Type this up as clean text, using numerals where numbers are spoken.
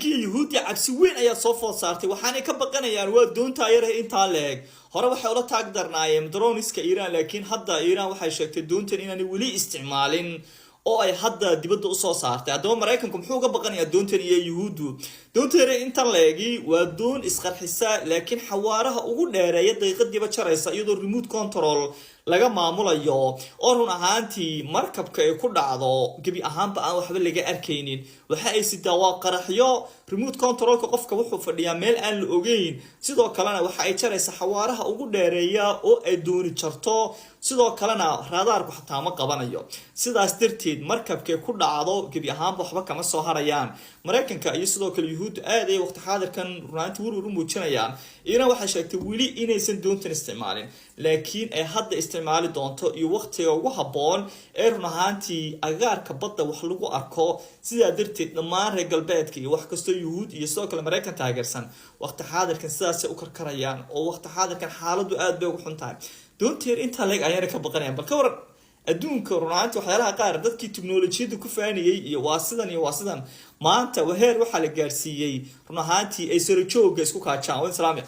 Maraykanka iyo Yuhuudda cabsi weyn ayaa soo food saartay. Waxaanay ka baqanayaan waa doontaa yar intaa leeg. Hore waxay ula taag darnaayeen drones-ka Iiraan, laakiin hadda Iiraan waxay sheegtay doontan inaanay weli isticmaalin oo ay hadda dibadda usoo saartay. Haddaba Maraykanku muxuu uga baqanayaa doontan iyo Yuhuuddu? Doontan yare intan leegi waa doon isqarxisa, laakiin xawaaraha ugu dheereeya daqiiqadiiba jaraysa, iyadoo remote control laga maamulayo, oo run ahaantii markabka ay ku dhacdo gebi ahaanba aan waxba laga arkaynin. Waxa ay sidaa waa qaraxyo. Remote control-ka qofka wuxuu fadhiyaa meel aan la ogeyn. Sidoo kalena waxa ay jaraysa xawaaraha ugu dheereeya oo ay dooni jarto. Sidoo kalena raadaarku xataa ma qabanayo. Sidaas darteed markabkay ku dhacdo gebi ahaanba waxba kama soo harayaan. Maraykanka iyo sidoo kale Yuhuuddu aad ay waqti xaadirkan runaantii werwer u muujinayaan. Iiraan waxay sheegtay weli inaysan doontan isticmaalin, laakiin ay hadda isticmaali doonto iyo waqtiga ugu habboon ee run ahaantii agaarka badda wax lagu arko. Sidaa darteed dhammaan reer galbeedka iyo wax kastoo Yuhuud iyo sidoo kale Maraykan taageersan waqti xaadirkan sidaasay u karkarayaan, oo waqti xaadirkan xaaladdu aad bay ugu xun tahay. Doonteer intaa leeg ayaana ka baqanayaan. Bal ka waran adduunka? Run ahaantii waxyaalaha qaar dadkii teknolojiyadda ku faanayay iyo waa sidan iyo waa sidan, maanta heer waxaa la gaarsiiyey run ahaantii ay saro jooga isku kaajaan. Salaamia.